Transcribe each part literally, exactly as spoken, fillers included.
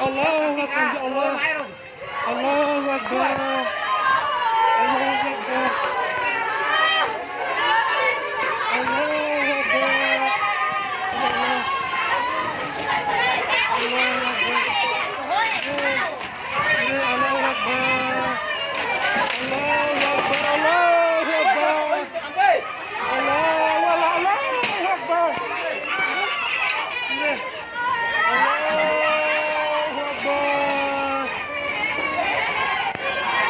Allahu Akbar, ya Allah. Allahu Akbar. Allahu Akbar. Allahu Akbar. Ya Allah. Allahu Akbar. Allahu Akbar. Allahu Akbar. Allahu Akbar. Allahu Akbar. Allahu Akbar. Allahu Akbar.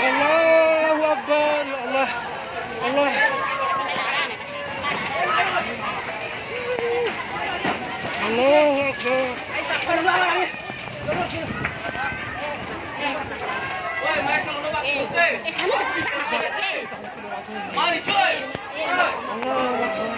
Allahu Akbar. Ya Allah. Allah. Allahu Akbar. Mari, coy. Allahu Akbar.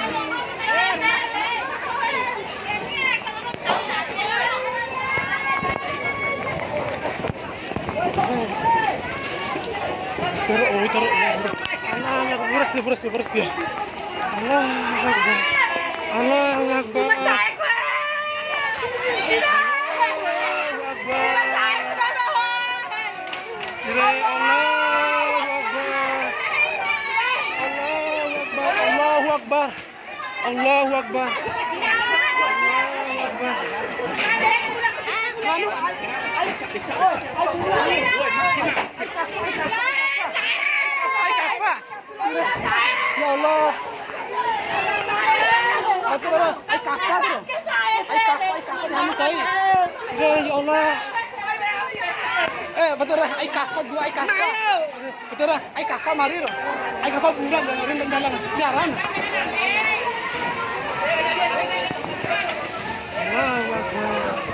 Tero, oh, tero. Allahu Akbar. Beres dia, beres dia, beres dia. Allahu Akbar. Allahu Akbar. Allahu Akbar. Allahu Akbar. Allahu Akbar. Allahu Akbar. Allahu Akbar. Allahu Akbar. Ya Allah. Aduh, aduh. Ai kapa tu. Ai kapa, ai kapa, anu kai. Ya, ya Allah. Eh, betul dah. Ai kapa dua, ai kapa. Betul dah. Ai kapa mari ro. Ai kapa buran dari dalam. Jaran. Allahu Akbar.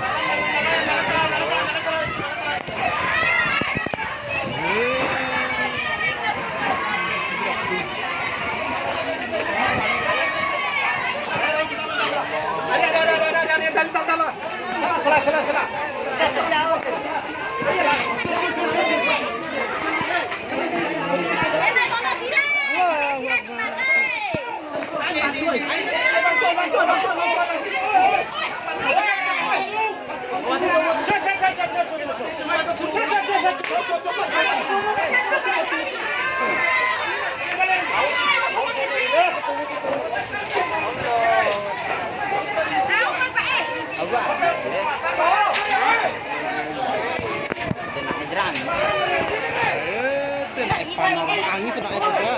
Eh, tena epa normal angin sama epa.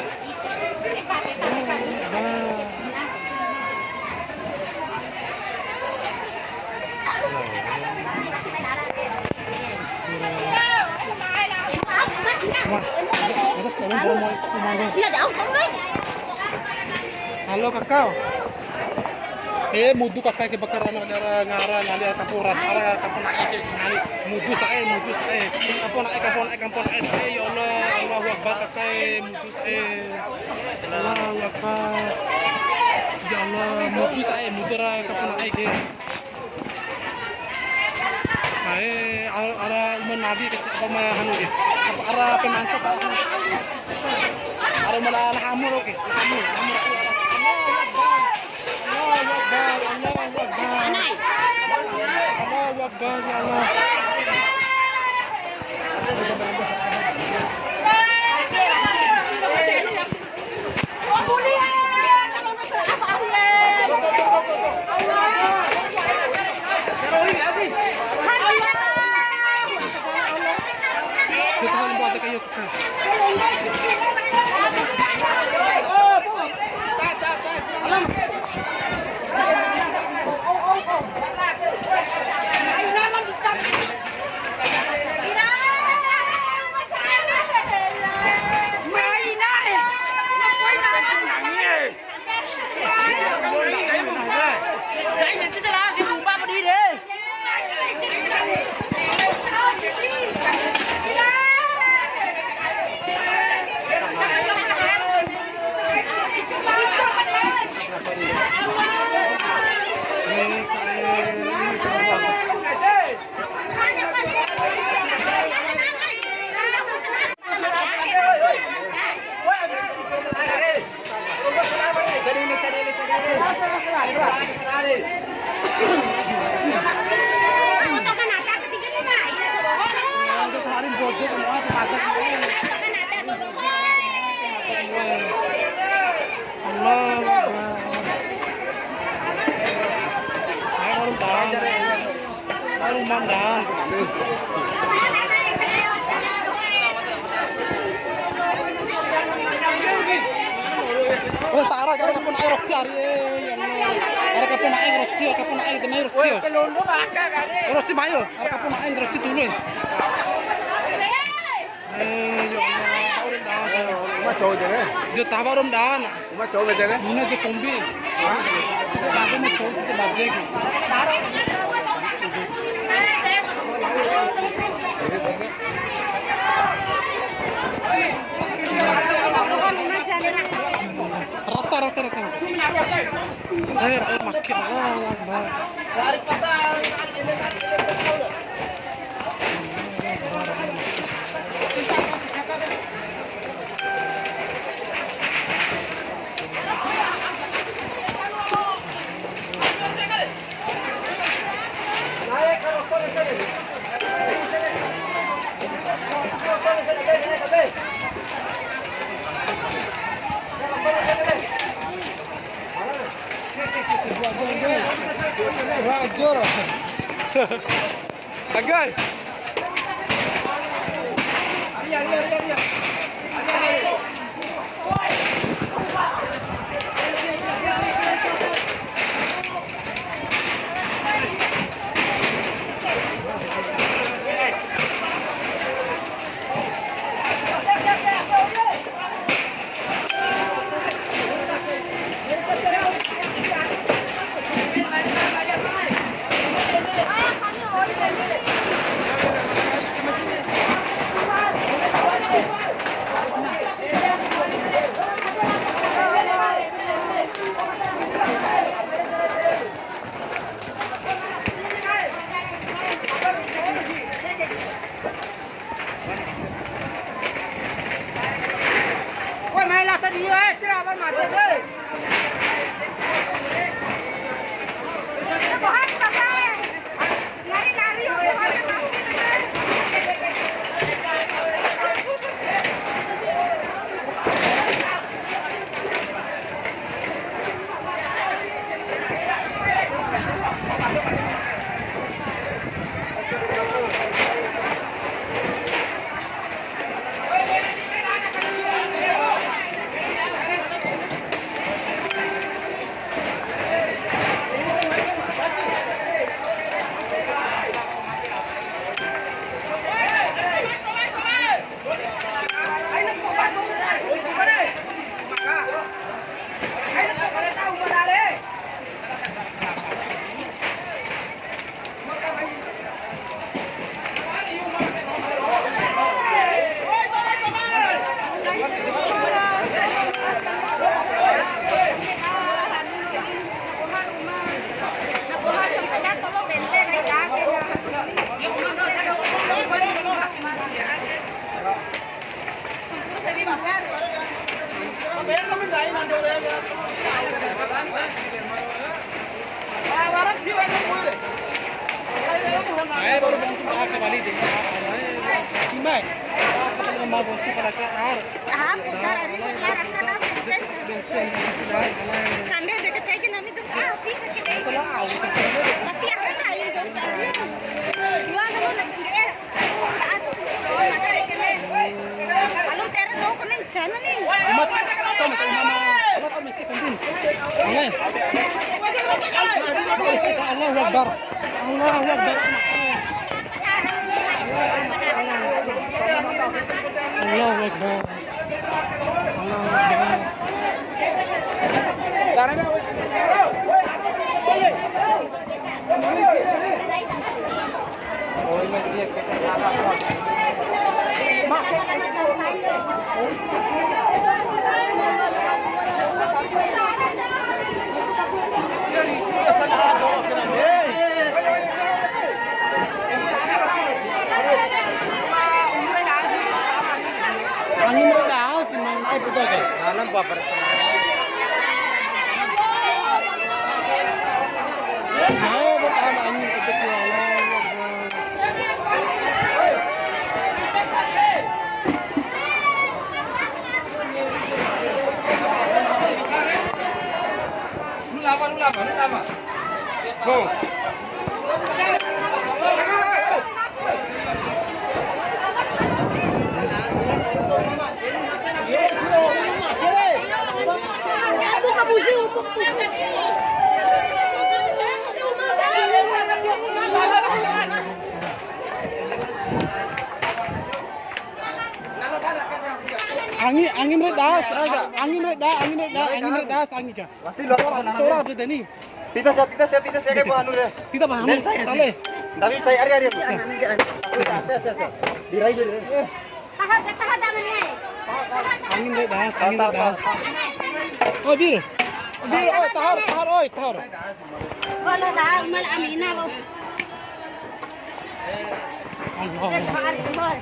Halo, Kakak. Eh, mudu Kakak ke bakaran, ada ngara ngali kampung rat, ara kampung naik ke ngali. Mudu sae, mudu sae. Kampung naik, kampung naik, kampung naik sae, ya Allah. Allahu Akbar, Kakak. Mudu sae. Allahu Akbar. Ya Allah, mudu sae, mudu ra kampung naik ke. Nah, eh, ara, ara uma nabi ke, apa ma hanu ke? Apa ara pemancat? Ara uma la, la hamur, oke. Hamur, hamur. Allahu Akbar, Allahu Akbar, Allahu Akbar. Allahu Akbar, ya Allah. Mandan. Oh, tara, tara kapun air roci ari, eh, ya Allah. Tara kapun air roci, kapun air demi roci. Roci mayo, tara kapun air roci dulu. Eh, ya Allah, tahu dah. Uma cowok je, eh? Dia tahu dah, nak. Uma cowok je, eh? Muna je kombi. Hah? Kita bagus, mau cowok kita bagus. Rata, rata, rata, rata. Eh, eh, makin. Allahu Akbar. Wajur. Agai. Oi, mai lata dia, eh, tira apa mati, eh? Ae baru bontu aka bali de. Timai. Aka bali ma bontu pada ka ar. Ah, putar ari, putar aka na, putar. Kande de kecai ke nami tu, ah, bisa ke de. Salah au. Tapi ada lain dong, Kak. Dua nama nak de. Alun tera do kone ncana ni. Umat, sama kayak mama. Sama kayak misi kambing. Oke. Allahu Akbar. Allahu Akbar. Allahu Akbar. Allahu Akbar. Angin reda si mang ai puta ke. Nanam baper. Ayo, bertahan angin kebetulan. Lu lama, lu lama, lu lama. Go. Angi, angi ma re das, angi ma re das, angi ma re das, angi ma re das, angi ka. Wati lo apa nana? Cora apa tadi? Tita sa, tita sa, tita sa, kayak anu re. Tita paham. Dari saya sih. Tale. Tapi saya ari ari. Iya. Saya, saya, saya. Dirai dulu. Tahan, tahan, tahan, tahan. Angi ma re das, angi ma re das. Oh, Bil. Bil, oh, tahar, tahar, oi, tahar. Wala da, mal amina ko. Allah.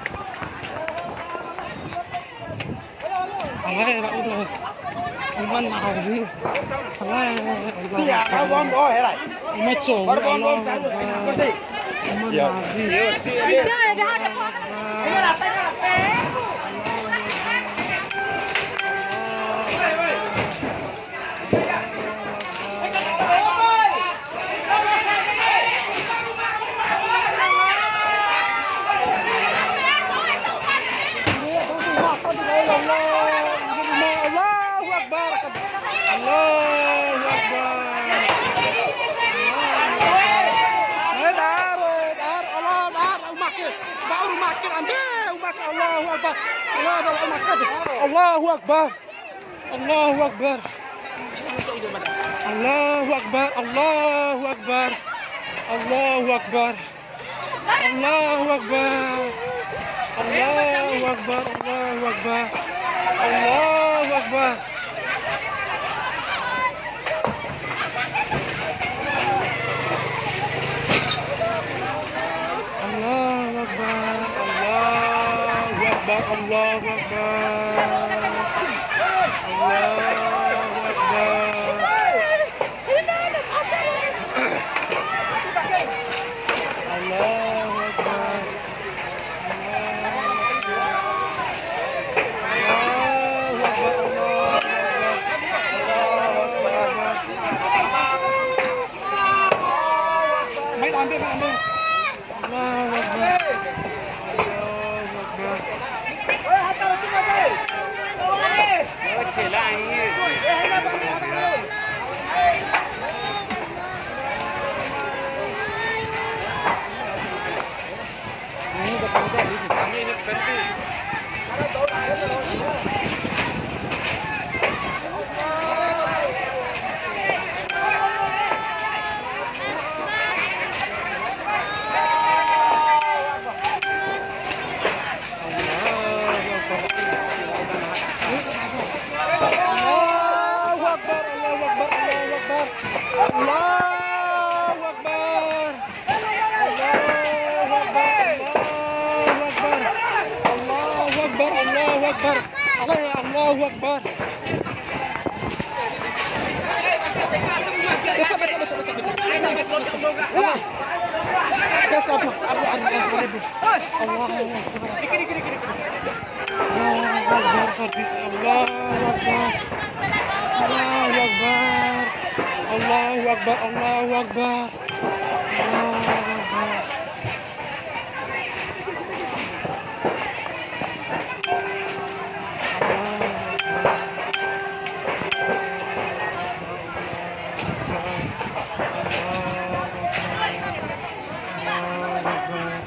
Alai, ra udah. Iman nazi. Alai, Allah. Iya, ra bom, oh, herai. Iman so, Allah. Iman nazi. Iya. Itu ya, dah, dah. Allahu Akbar. Allahu Akbar. Allahu Akbar. Eh, dar, eh, dar, Allah, dar, umakke. Bau umakke, ambe, umakke, Allahu Akbar. Allahu Akbar, umakke. Allahu Akbar. Allahu Akbar. Allahu Akbar, Allahu Akbar. Allahu Akbar. Allahu Akbar. Allahu Akbar, Allahu Akbar. Allahu Akbar. Allahu Akbar, Allahu Akbar, Allahu Akbar. Allahu Akbar. Allahu Akbar. Allahu Akbar, Allahu Akbar. Allahu Akbar. Mai ambil, mai ambil. Allahu Akbar. Allahu Akbar. Allahu Akbar, Allahu Akbar, Allahu Akbar. Allahu Akbar. Allahu Akbar, Allahu Akbar. Allahu Akbar, Allahu Akbar. Allahu Akbar. Besok, besok, besok, besok, besok. Besok, besok, besok. Gas, abu, abu, abu, abu, abu. Allahu Akbar. Allahu Akbar, Fardis. Allahu Akbar. Allahu Akbar. Allahu Akbar, Allahu Akbar. Allahu Akbar. Allahu Akbar.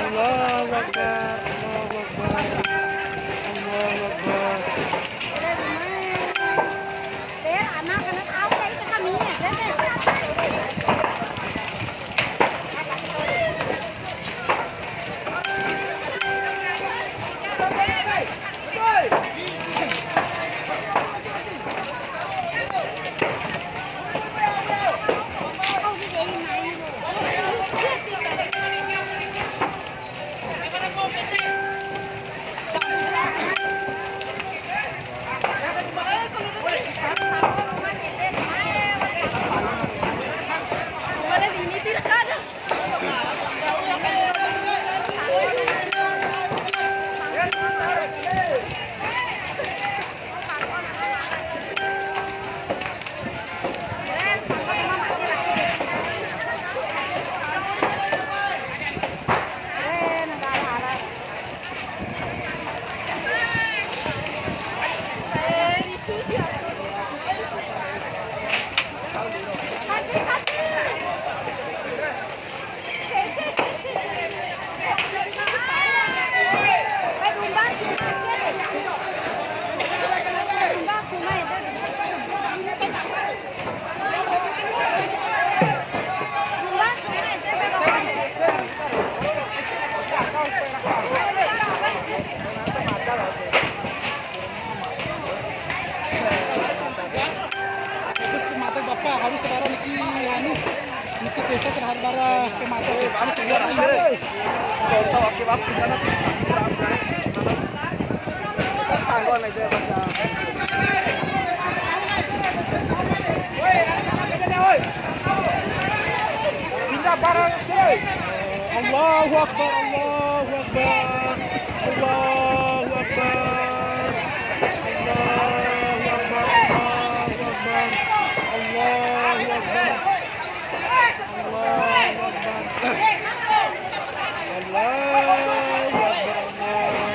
Allahu Akbar. Allahu Akbar. Allahu Akbar. Allahu Akbar, Allahu Akbar, Allahu Akbar, Allahu Akbar, Allahu Akbar, Allahu Akbar. Allahu Akbar. Allahu Akbar, Allahu Akbar, Allahu Akbar.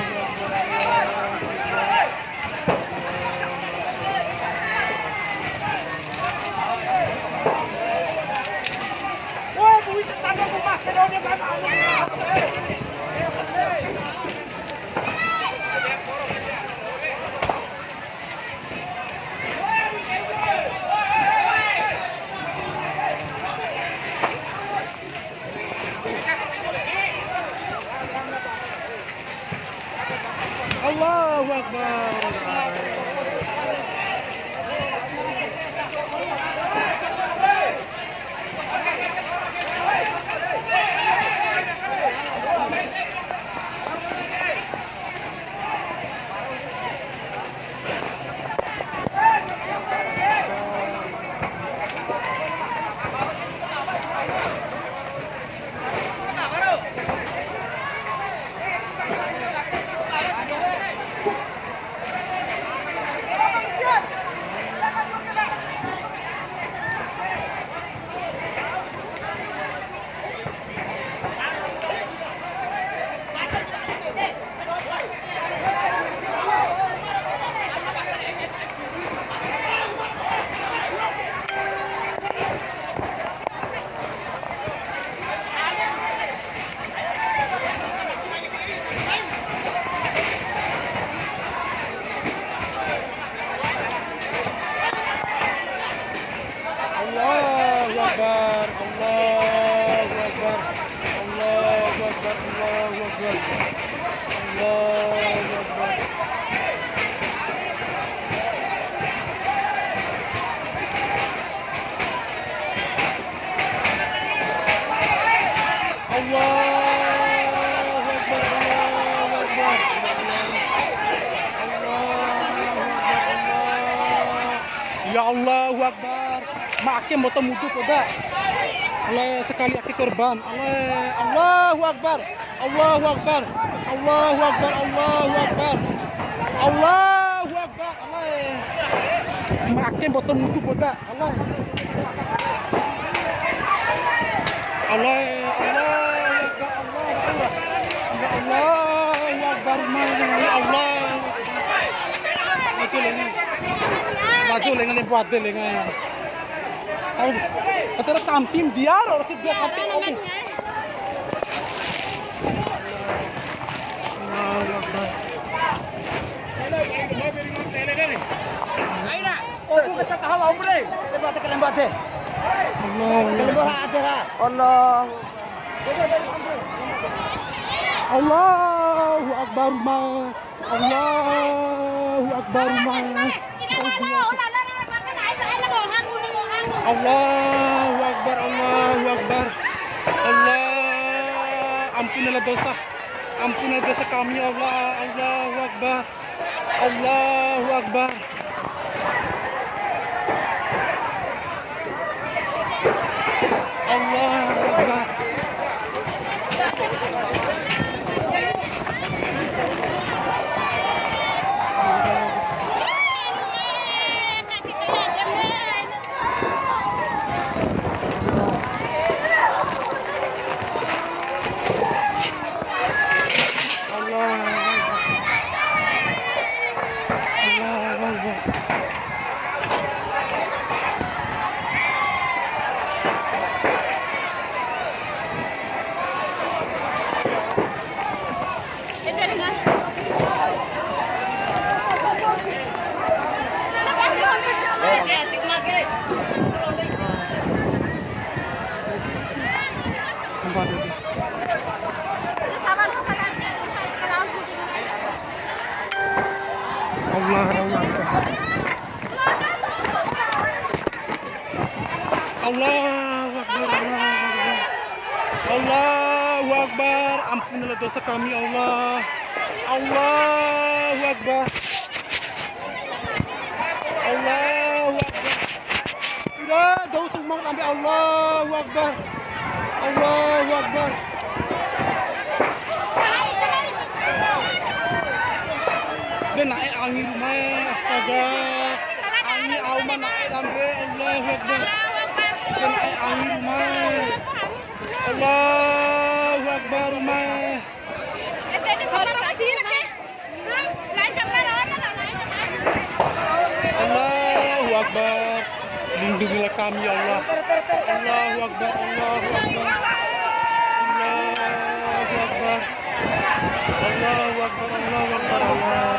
Allahu Akbar. Allahu Akbar, Allahu Akbar, Allahu Akbar, Allahu Akbar, Allahu Akbar. Allahu Akbar, Allahu Akbar. Allahu Akbar, Allah. Ya Allahu Akbar. Ma ake mboto mudu poda. Allah, sekali ake korban. Allah, Allahu Akbar. Allahu Akbar. Allahu Akbar. Allahu Akbar. Allahu Akbar. Allah. Ma ake mboto mudu poda. Allah. Allah. Allahu Akbar. Allahu Akbar. Ya Allahu Akbar. Ya Allah. Maju lenga. Maju lenga, lembo ade lenga. Au, atara kampim dia, ro, si dia kampim, au. Aina, obu kita tahu, au, bre. Lembate, lembate. Allah. Lembate, ha, ade, ha. Allah. Allahu Akbar, ma. Allahu Akbar, ma. Allahu Akbar, Allahu Akbar. Allah, ampunilah dosa. Ampunilah dosa kami, ya Allah. Allahu Akbar. Allahu Akbar. Allahu Akbar. Allahu Akbar. Allahu Akbar. Allahu Akbar. Allahu Akbar, Allahu Akbar. Allahu Akbar. Ampun. Ampunilah dosa kami, ya Allah. Allahu Akbar. Allahu Akbar. Ira, dosa umat sampai Allahu Akbar. Allahu Akbar. De na'e angi rumae, astaga. Angi au ma na'e dambe, Allahu Akbar. De na'e angi rumae. Allahu Akbar, Uma. Allahu Akbar. Lindungilah kami, ya Allah. Allahu Akbar, Allahu Akbar. Allahu Akbar. Allahu Akbar, Allahu Akbar, Allah.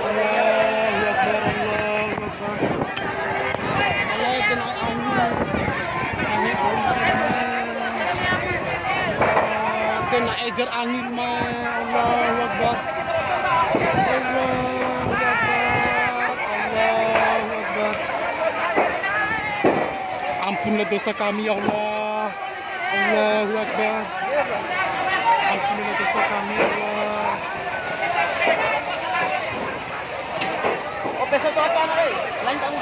Allahu Akbar, Allahu Akbar. Allah, kena angi. Angi Allah. Kena ejar angi rumah. Allahu Akbar. Allahu Akbar. Allahu Akbar. Ampunlah dosa kami, ya Allah. Allahu Akbar. Ampunlah dosa kami, ya Allah. Oh, peso tu apa, Andre? Lain kamu.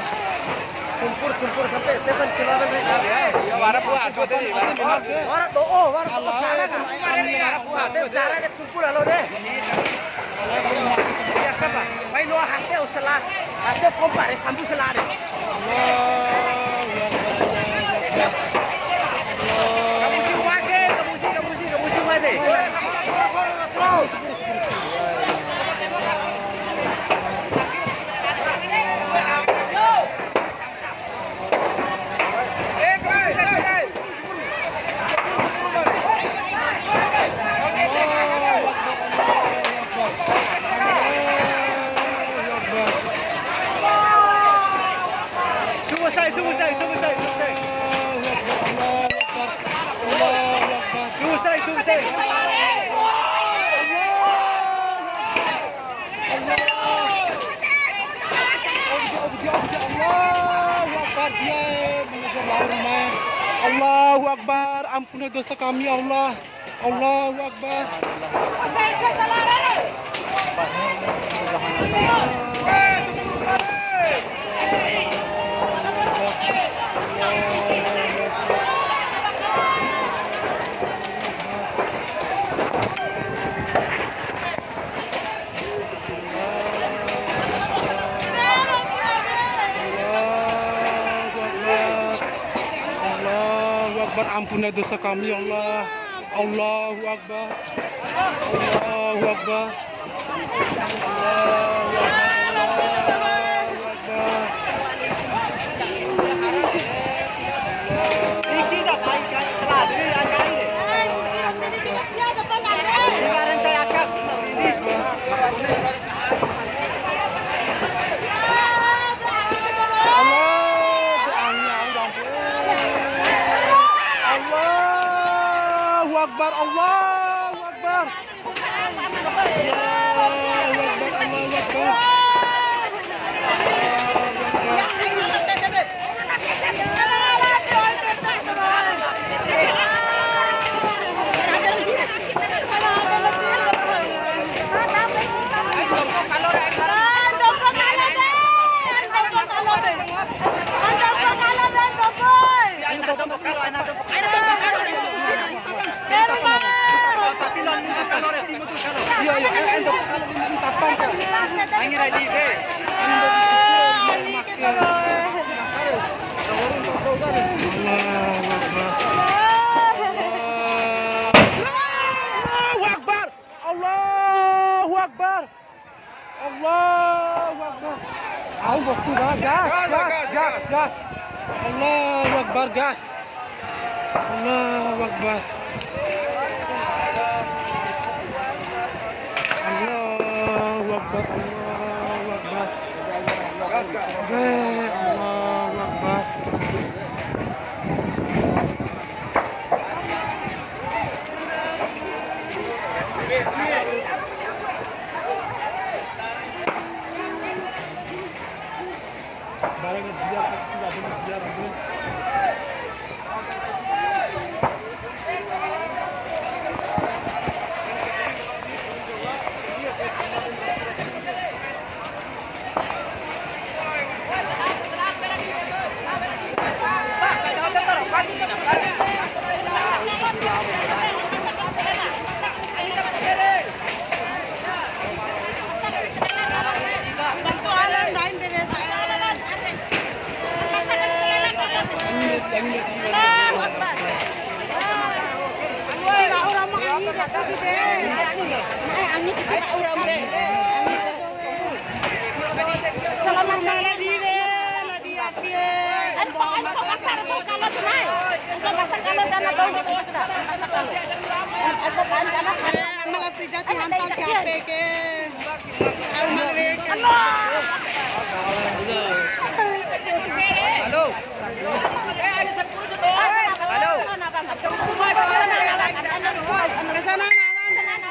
Sumpur, sumpur sampai seven eleven, ya. Ya, wara buah, aku tadi. Wara do'o, wara do'o. Wara buah, aku tadi. Sumpur, halo deh. Iya, apa? Pai loa hate, o sela. Hate kompare, sambu sela deh. Kamusi wake, kamusi, kamusi, kamusi wake. Sungguh sai, sungguh sai, sungguh sai, sungguh sai. Sungguh sai, sungguh sai. Allahu Akbar, dia mengejar lawan rumah. Allahu Akbar, ampuni dosa kami, ya Allah. Allahu Akbar. Allahu Akbar. Allahu Akbar, ampunilah dosa kami, ya Allah. Allahu Akbar. Allahu Akbar. Allahu Akbar. Allahu Akbar. Allahu Akbar, Allahu Akbar. Allahu Akbar, Allahu Akbar. Iya, iya, eh, eh, dok. Angi rai di, eh. Angi rai di, eh. Allahu Akbar. Allahu Akbar. Allahu Akbar. Au waktu dah, gas, gas, gas, gas, gas, gas. Allahu Akbar, gas. Allahu Akbar. Allahu Akbar, Allahu Akbar. Eh, Allahu Akbar. Barang dia, tidak ada dia, Selamat malam, Ibu. Amal Afrijati hantal siapa ke? Amal ke? Halo. Halo.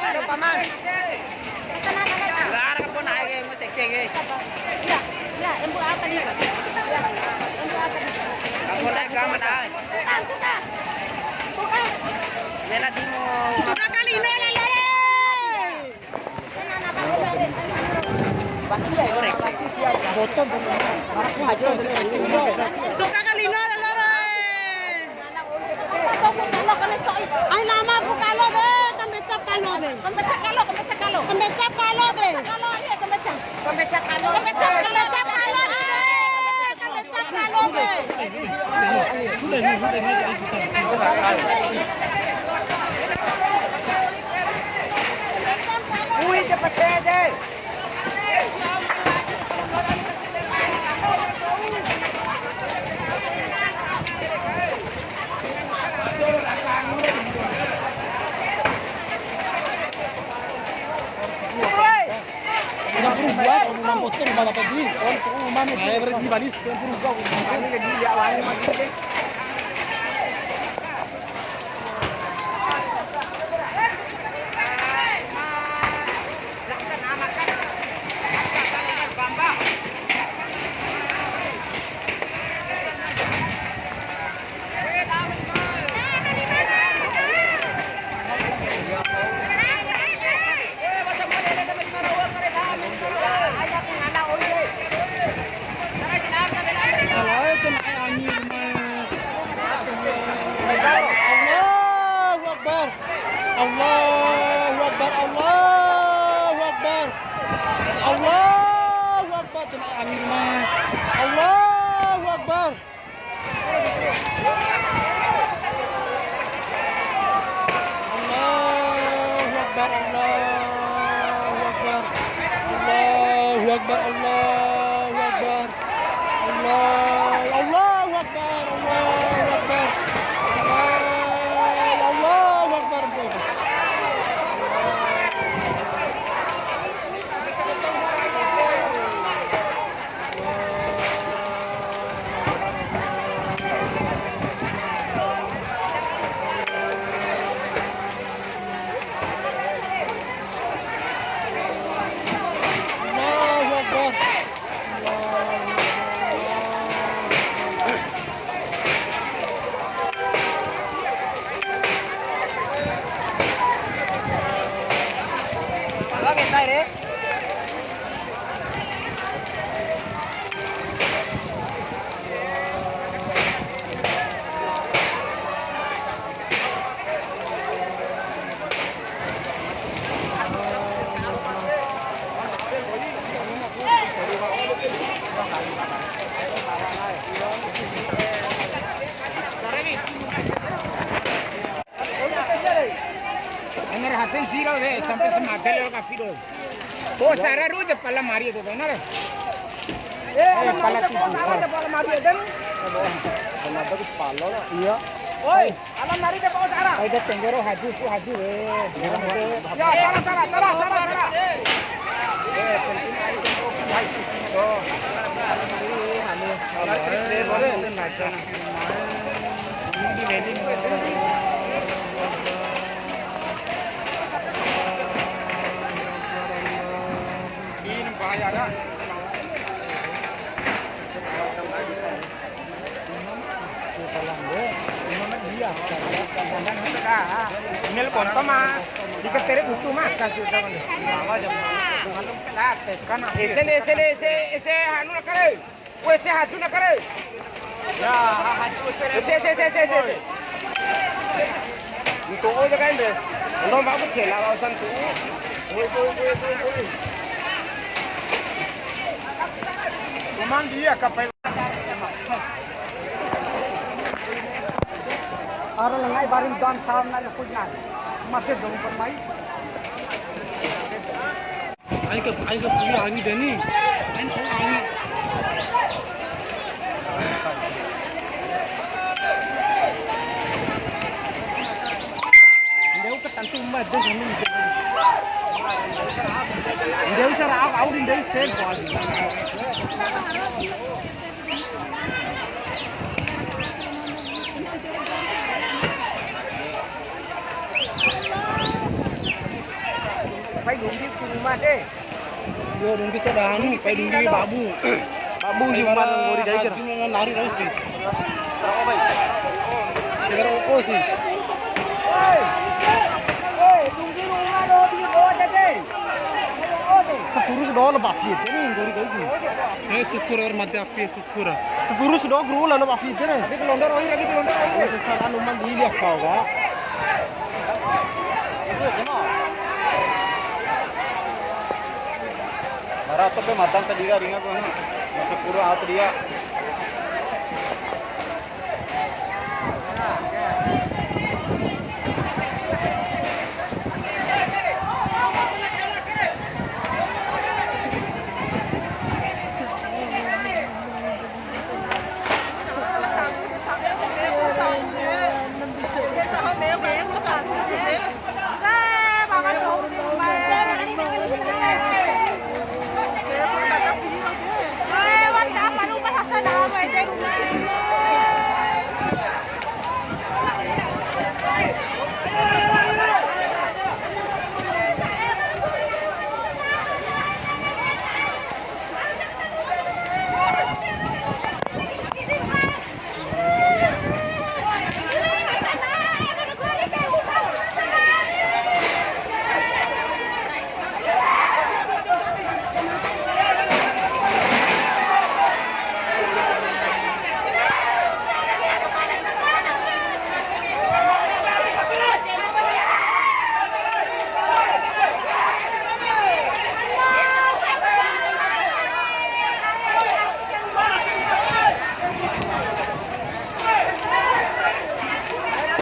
Halo, Paman. Lara ka pona ai ke, mas eke ke. Ya, ya, embu apa nih? Ya, embu apa nih? Ka pona ai ka mana ai? Tukang, tukang. Tukang. Mena dimo. Tukang kali ini, lele. Tukang kali ini, lele. Ai nama pu kalo de, kambecap kalo de. Kambecap kalo, kambecap kalo. Kambecap kalo de. Kalo, iya, kambecap. Kambecap kalo. Kambecap kalo de. Kambecap kalo de. Ui, cepet de. Udah berubah, orang potong malah tadi. Orang tuh mana? Saya berhenti balik. Udah berubah, udah balik lagi, ya, wani mati deh. Alae, tena'e angi rumae. Allahu Akbar. Allahu Akbar. Allahu Akbar. Allahu Akbar. Tena'e angi rumae. Allahu Akbar. Allahu Akbar, Allahu Akbar. Allahu Akbar, Allahu Akbar. Allah, Allahu Akbar, Allahu Akbar. Allah, Allahu Akbar. Allahu Akbar. Allahu Akbar. Ana ra hate sira de, sampe samade lalo kapi do. Bo sara ru ja pala mari do, benar. Eh, pala tipu. Pala mari do. Pala bagus pala. Iya. Oi, ala mari de, bo sara. Ai de tenggero haju, ku haju, eh. Ya, sara, sara, sara, sara, sara. Ini ponto ma, di ketere butuh ma, kasih tahu. Ese, ese, ese, ese, anu, nakare. Wese haju nakare. Ya, haju wese. Ese, ese, ese, ese, ese. Itu aja kan deh. Lo mau ke jela lausan tuh. Woi, woi, woi, woi, woi. Cuman dia kapal. Aro lengai barim don salam nai kujnai. Mate dong, mai. Ai ke, ai ke punya angi deni. Ai no angi. Ndeu ke tantu made deni. Ndeu sara au, au ndeu sen ko. Pai dunggi ke rumah deh. Yo, dunggi sa dahanu, pai dunggi babu. Babu si umar nggori kai kira. Nari rau si. Kira rokok si. Hei, hei, dunggi rumah doho di doho deh. Sapuru doho lo bafi, ini nggori kai kira. Eh, syukur air mati afi, syukur. Sapuru doho guru lalo bafi deh. Lagi telontar oi, lagi telontar oi. Saran uman di liak kau, Kak. Bara to pe matan tadi ka ringa ko. Masuk pura atau dia.